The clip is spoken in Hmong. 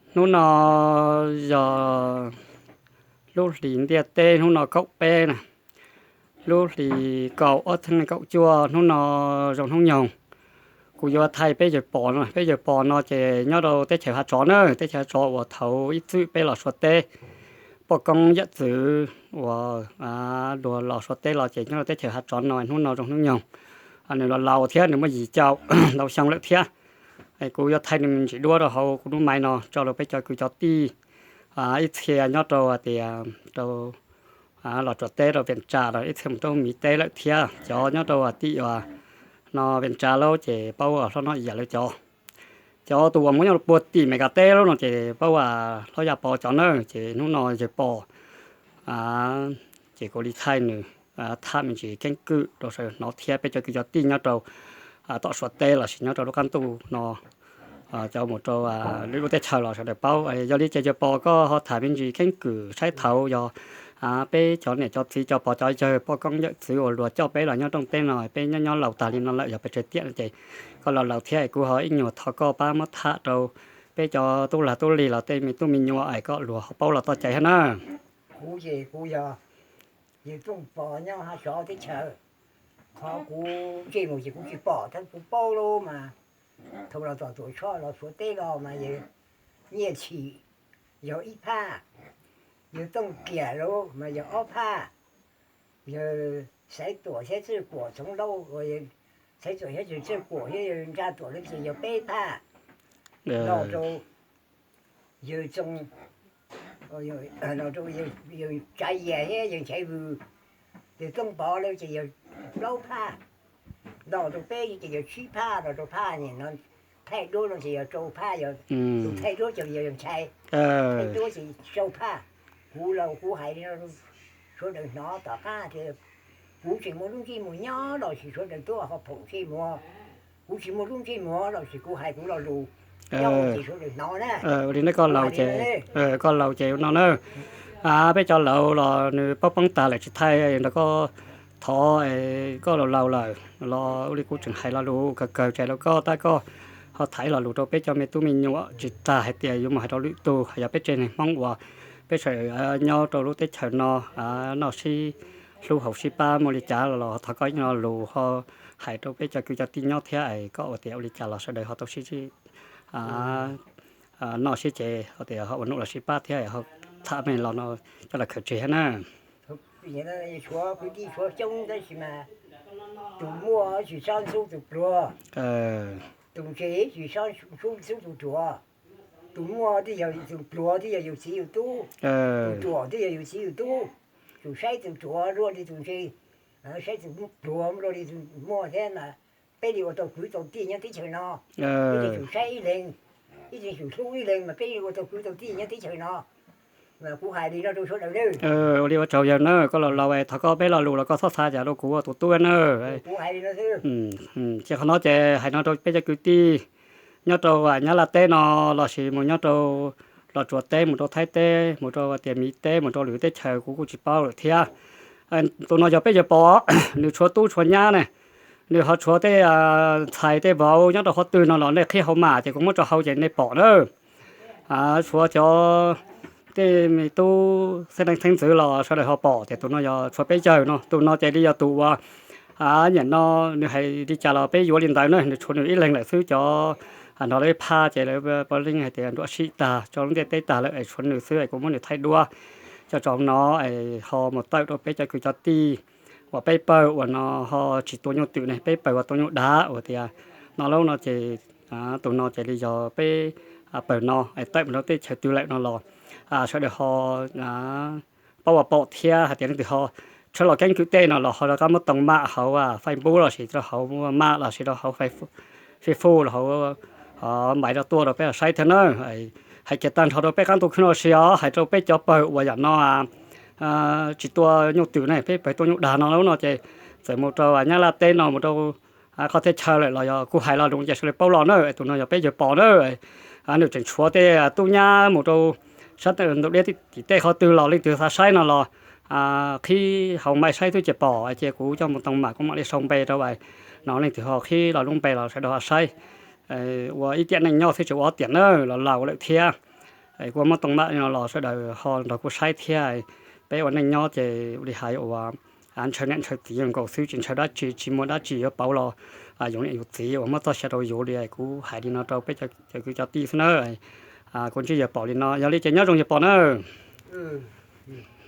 Hnub no yog lub hlis ntiaj teb, hnub no kaum peb na, lub hlis kaum ob txhiab kaum cuaj, hnub no zoo hnub nyoog. Kuv yuav thaij peb yawg Pom no, peb yawg Pom no ces nyob rau teb chaws Hav Tsov na, teb chaws Hav Tsov uas thaum ib txwm peb los Suav teb, poj koob yawm txwv uas luag los Suav teb los ces nyob rau teb chaws Hav Tsov no, hnub no zoo hnub nyoog. Nws los laus thiab, nws muaj yim caum ntau xyoo lawm thiab. Kuv yuav thaij nws me ntsis duab rau hauv kuv lub maiv no tso rau peb cov kwv cov tij ib txhia nyob rau hais tias rau los tsuam teb rau Vias Tsas, ib txhia mus rau miv teb lawm thiab cov nyob rau tim uas no Vias Tsas lauj ces paub hlob no ib yam lawv cov. Cov tus uas muab nyob rau puag tim Mes Kas teb lauj no ces paub hlob Yaj Pov cov na, ces hnub no yawg Pom ces kuv li thaij nws tham me ntsis keeb kwm rau sawv daws hnov thiab peb cov kwv cov tij nyob rau tom Suav teb lossis nyob rau lub qab ntuj no, cov mus rau lwm lub teb chaws los sawv daws paub. Yog li ces yawg Pom koj ho tham me ntsis keeb kwm saib thaum yog peb cov niam cov txiv cov pog cov yawg poj koob yawm txwv uas luag coj peb los nyob rooj teb no, peb nyob nyob laus tag li no lawm yog pes tsawg tiam no ces koj los laus thiab kuv ho ib nyuag thov koj pab muab tham rau peb cov tub lag tub lig los tej me tub me nyuam es kom luag ho paub los txoj cai thiab na. Kuv ces kuv yog yawg Tooj Pov nyob Hav Tsov teb chaws. Qhov kuv ntsej muag ces kuv tsis pom thiab kuv paub lauj mas thaum los tom Tuam Tshoj los Suav teb los mas yawg Nyiaj Chim yog ib phaj, yawg Tooj Kiam lauj mas yog ob phaj, yawg Xaiv Tuam thiab Txwj Kuam Txoov Lauj, Xaiv Tuam thiab Txwj Kuam thiab yawg Ntsaj Tuam lawv ces yog peb phaj. Los rau yawg Txoov, los rau yawg Tsav Yias thiab yawg Nchaiv Vws, yawg Tooj Pov lawv ces yog plaub phaj. Los rau peb ces yog tsib phaj, los rau phaj no thaij duab no ces yog rau phaj, yog tus thaij duab ces yog Nchaiv, thaij duab ces rau phaj. Kuv los kuv hais li no, sawv daws hnov tom qab tias kuv tseem muaj lub ntsej muag nyob lossis sawv daws tuaj ho phoom ntsej muag. Kuv tsis muaj lub ntsej muag lossis kuv hais kuv lo lus ces sawv daws hnov na. Ua li ne koj laus ces, koj laus ces ua no na. Peb cov laus los nws paub poob tag lawm tsis thaij nrog koj thov, koj laus laus lawm los ua li kuv tseem hais lo lus kawg kawg tseg rau koj tab koj ho tham lo lus rau peb cov me tub me nyuam tsis tas hais tias yuav mus hais rau lwm tus, yog peb tsev neeg Hmoob uas peb sawv nyob rau lub teb chaws no noj sib hlub haus sib pab muaj li cas los thov koj ib lo lus ho hais rau peb cov kwv cov tij nyob thiab es koj ua tias ua li cas los sawv daws ho tau sib noj sib ces ho tias ho ua nuj los sib pab thiab ho tham me los no coj los khaws tseg thiab na. Tshuav kwv tij tshuav coob tab sis mas tus muaj tsis txhob ntxub tus pluag, tus ntse tsis txhob ntxub tus ruam. Tus muaj twb yog tus pluag twb yog yus txiv yus tub, tus ruam twb yog yus txiv yus tub. Tus saib tus ruam luaj li tus ntse, saib tus pluag luaj li tus muaj thiab mas peb li ua tau kwv tau tij nyob teb chaws no. Ib txhia tsum saib ib leeg, ib txhia tsum hlub ib leeg mas peb li ua tau kwv tau tij nyob teb chaws no. Kuv hais li no rau sawv daws na. Ua li ua tsaug yawg na, koj laus laus es thov koj peb lo lus los koj txhob xav cas rau kuv ua tus tub na. Kuv hais li no xwb. Ces qhov no ces hais no rau peb cov kwv tij nyob rau Nyab Laj teb no lossis mus nyob rau Los Tsuas teb, mus rau Thaib teb, mus rau tias Miv teb, mus rau lwm teb chaws kuv kuj tsis paub lawm thiab. Tus no yog peb yawg Pov, nws tshuav tub tshuav nyab ne, nws ho tshuav tej ntxhais tej vauv nyob rau qhov twg no los nej qhib hauv mas ces kuv muab tso hauv ces nej pom na. Tshuav cov tej me tub xeeb leej xeeb ntxwv los sawv daws ho pom tias tus no yog tshuav peb yawg no. Tus no ces li yog tus uas nyiam no nws hais li cas los peb yuav li ntawd na, nws tshuav nws ib leeg lawm xwb. Cov nrog lawv phaj ces lawv puav leej hais tias nruam sij tag, tso lub ntiaj teb tag lawm es tshuav nws xwb es kuv muab nws thaij duab coj tso no es ho mus tawm rau peb cov kwv cov tij uas peb pawg uas no ho tsis tua nyuj twm ne, peb pawg uas tua nyuj dav uas tias no lauj no ces tus no ces li yog peb pawg no es tawm mus rau teb chaws twg lawm no los sawv daws ho paub ua pom thiab hais tias leej twg ho tshawb los keeb kwm tej no los ho rov qab muab toog mam hauv Facebook lossis rau hauv mam lossis rau hauv Facebook los hauv maiv rau tuaj rau peb saib thiab na. Hais kiag tag nrho rau peb qab ntuj khwb no sis os, hais rau peb cov pawg uas yam no tsis tua nyuj twm ne, peb pawg tua nyuj dag no lauj no ces txawm mus rau Nyab Laj teb no mus rau qhov teb chaws lawm los yog kuv hais lo lus ces sawv daws paub los na. Tus no yog peb yawg Pov na, nws tseem tshuav tej tub nyab mus rau sab ntug diab tim tej qhov twg los leej twg xav saib no los qhib hauv maiv saib twb ces pom ces kuv coj mus toog mam kuv mam li sau npe rau no leej twg ho qhib los lub npe los sawv daws ho saib. Ua ib tiam neej nyob xwb tseem ua ob tiam na, los laus lawm thiab. Kuv ua muab too npaj li no los sawv daws ho nrog kuv saib thiab. Peb ua neej nyob ces ua li hais uas ntshaw niam ntshaw txiv nkaus xwb, tsis ntshaw dab tsi, tsis muaj dab tsi yuav pauv los yus niam yus txiv uas muab txoj sia rau yus li. Kuv hais li no rau peb cov kwv cov tij xwb nawb. Kuv ntsib yawg Pom li no, yog li ces nyob zoo yawg Pom nawb.